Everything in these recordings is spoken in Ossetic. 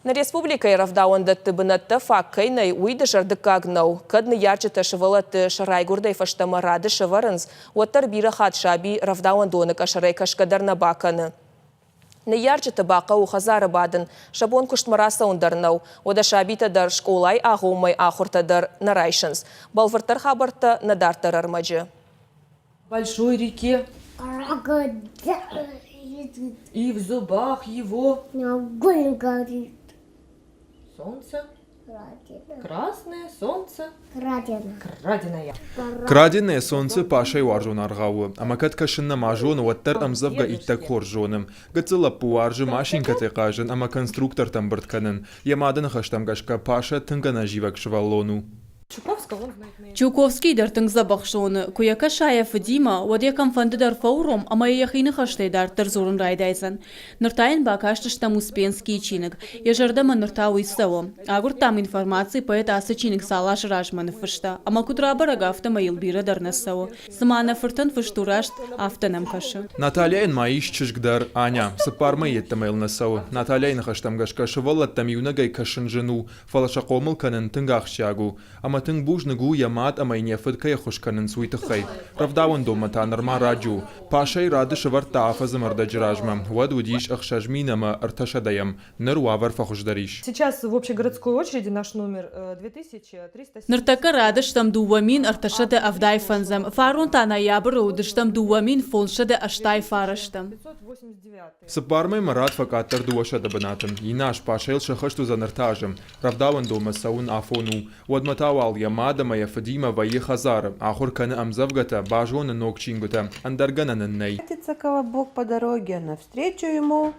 Нӕ республикӕйы рӕвдауӕндӕтты бынӕттӕ фаг кӕй нӕй, уый дызӕрдыггаг нӕу. Кӕд ныййарджытӕ сывӕллӕтты сӕ райгуырдӕй фӕстӕмӕ рады сӕвӕрынц, уӕддӕр бирӕ хатт саби рӕвдауӕндоны къӕсӕрӕй кӕсгӕ дӕр нӕ бакӕны. Ныййарджыты бахъӕуы хӕдзары бадын, сӕ бон куыстмӕ рацӕуын дӕр нӕу. Уӕдӕ сабитӕ дӕр скъолайы агъоммӕ ахуыртӕ дӕр нӕ райсынц. Бӕлвырддӕр хабӕрттӕ нӕ дарддӕр ӕрмӕджы. Большой реке. И в зубах его огонь горит. Солнце. Красное солнце. Краденое. Краденое. Краденое солнце Пашайы уарзон аргъау у, ӕмӕ кӕд кӕсын нӕма зоны, уӕддӕр ӕмдзӕвгӕ иттӕг хорз зоны. Гыццыл лӕппу уарзы машинкӕтӕй хъазын ӕмӕ конструктортӕ ӕмбырд кӕнын. Йӕ мады ныхӕстӕм гӕсгӕ Паша тынг ӕнӕзивӕг сывӕллон у. Чуковский дӕр тынг дзӕбӕх зоны, куы йӕ кӕса йӕ фыдимӕ, уӕд йӕ кӕмфӕнды дӕр фӕуром ӕмӕ йӕ йӕхи ныхӕстӕй дарддӕр дзурын райдайдзӕн. Ныр та йын бакастыстӕм Успенскийы чиныг. Йӕ зӕрдӕмӕ ныр та уый цӕуы. Агуырдтам информаци, поэт ацы чиныг цал азы размӕ ныффыста, ӕмӕ куыд рабӕрӕг, афтӕмӕй йыл бирӕ дӕр нӕ цӕуы. Цыма нӕ фыртӕн фыст у раст, афтӕ нӕм кӕсы. Натальяйӕн ма ис чызг дӕр, Аня. Цыппар мӕйы йеддӕмӕ йыл нӕ цӕуы. Натальяйы ныхӕстӕм гӕсгӕ, сывӕллӕттӕм иунӕгӕй кӕсын зын у, Фӕлӕ сӕ хъомыл кӕнын тынг ахсджиаг у, ӕмӕ тынг бузныг у, йӕ мад ӕмӕ йын йӕ фыд кӕй ӕххуыс кӕнынц, уый тыххӕй. Рӕвдауӕндонмӕ та нырма раджы у. Пашӕйы рады сӕвӕрдта афӕдзы ӕрдӕджы размӕ, уӕд уыдис 6000 ӕмӕ ӕртӕсӕдӕйӕм, ныр уавӕр фӕхуыздӕр ис. Сейчас в общегородской очереди наш номер 2300. Ныртӕккӕ рады стӕм 2385-ӕм, фарон та ноябры уыдыстӕм 2589-ӕм. Цыппар мӕймӕ рад фӕкъаддӕр 200 бынаты. Иннӕ аз Пашайыл сӕххӕст уыдзӕн ӕртӕ азы. Рӕвдауӕндонмӕ цӕуын афон у. Уӕдмӕ та уал йӕ мад ӕмӕ йӕ фыдимӕ вӕййы хӕдзары, ахуыр кӕны ӕмдзӕвгӕтӕ, базоны ног чингуытӕ, ӕндӕр гӕнӕн ын нӕй. Катится колобок по дороге, навстречу ему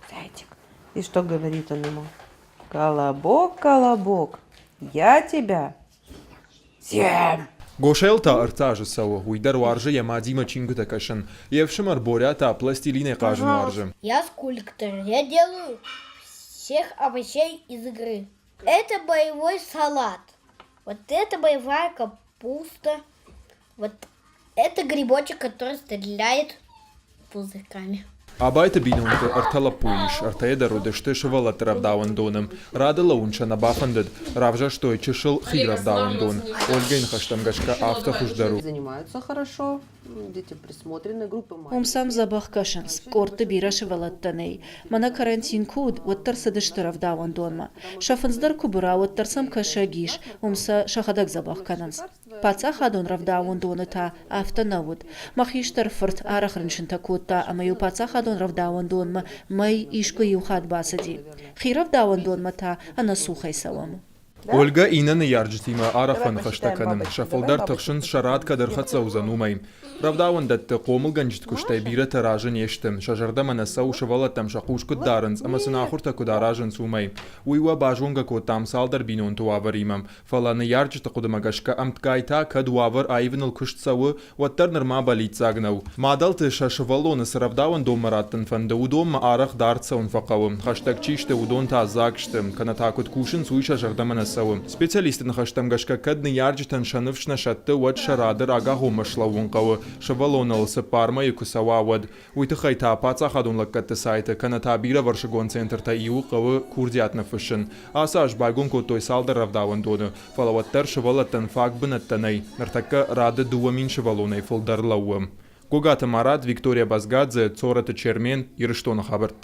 зайчик. И что говорит он ему? Колобок, колобок, я тебя съем. Гошел та ӕртӕ азы цӕуы, уый дӕр уарзы йӕ мадимӕ чингуытӕ кӕсын. Йе фсымӕр Боря та пластилинӕй хъазын уарзы. Я скульптор, я делаю всех овощей из игры. Это боевой салат. Вот это боевая капуста. Вот это грибочек, который стреляет пузырьками. Абайты бинонты ӕртӕ лӕппуйы ис, ӕртӕйӕ дӕр уыдысты сывӕллӕтты рӕвдауӕндоны. Рады лӕууын сӕ нӕ бафӕндыд, равзӕрстой чысыл хи рӕвдауӕндон. Ольгӕйы ныхӕстӕм гӕсгӕ афтӕ хуыздӕр у. Занимаются хорошо, дети присмотрены, группы Уым сӕм дзӕбӕх кӕсынц, къордты бирӕ сывӕллӕттӕ нӕй. Мӕнӕ карантин куы уыд, уӕддӕр цыдысты рӕвдауӕндонмӕ. Сӕ фындз дӕр куы быра, уӕддӕр сӕм кӕсӕг ис, уым сӕ сӕхӕдӕг дзӕбӕх кӕнынц. Паддзахадон рӕвдауӕндоны та афтӕ нӕ уыд. Мӕ хистӕр фырт арӕх рынчынтӕ кодта ӕмӕ-иу паддзахадон рӕвдауӕндонмӕ мӕй искуы иу хатт бацыди. Хи рӕвдауӕндонмӕ та ӕнӕцухӕй цӕуӕм. Ольгӕ иннӕ ныййарджытимӕ арӕх фӕныхӕстӕ кӕны, сӕ фылдӕр тыхсынц, сӕ рад кӕд ӕрхӕццӕ уыдзӕн, уымӕй. Рӕвдауӕндӕтты хъомылгӕнджыты куыстӕй бирӕтӕ разы не сты, сӕ зӕрдӕмӕ нӕ цӕуы сывӕллӕттӕм сӕ хъус куыд дарынц ӕмӕ сын ахуыртӕ куыд аразынц, уымӕй. Уый уӕ базонгӕ кодтам цалдӕр бинонты уавӕримӕ. Фӕлӕ ныййарджыты хъуыдымӕ гӕсгӕ ӕмткӕй та кӕд уавӕр аивыныл куыст цӕуы, уӕддӕр нырма бӕллиццаг нӕу. Мадӕлты сӕ сывӕллоны цы рӕвдауӕндонмӕ раттын фӕнды, уыдонмӕ арӕх дард цӕуын фӕхъӕуы. Хӕстӕг чи сты, уыдон та дзаг сты, кӕнӕ та куыд кусынц, уый сӕ зӕрдӕмӕ нӕ цӕуы. Специалистты ныхӕстӕм гӕсгӕ, кӕд ныййарджытӕн сӕ ныфс нӕ сӕтты, уӕд сӕ рады рагагъоммӕ слӕууын хъӕуы, сывӕллоныл цыппар мӕйы куы цӕуа, уӕд. Уый тыххӕй та паддзахадон лӕггӕдты сайты кӕнӕ та бирӕвӕрсыгон центртӕ иуы хъӕуы курдиат ныффыссын. Ацы аз байгом кодтой цалдӕр рӕвдауӕндоны, фӕлӕ уӕддӕр сывӕллӕттӕн фаг бынӕттӕ нӕй. Ныртӕккӕ рады 2000 сывӕллонӕй фылдӕр лӕууы. Гогаты Марат, Виктория Базгадзе, Цорӕты Чермен, Ирыстоны хабӕрттӕ.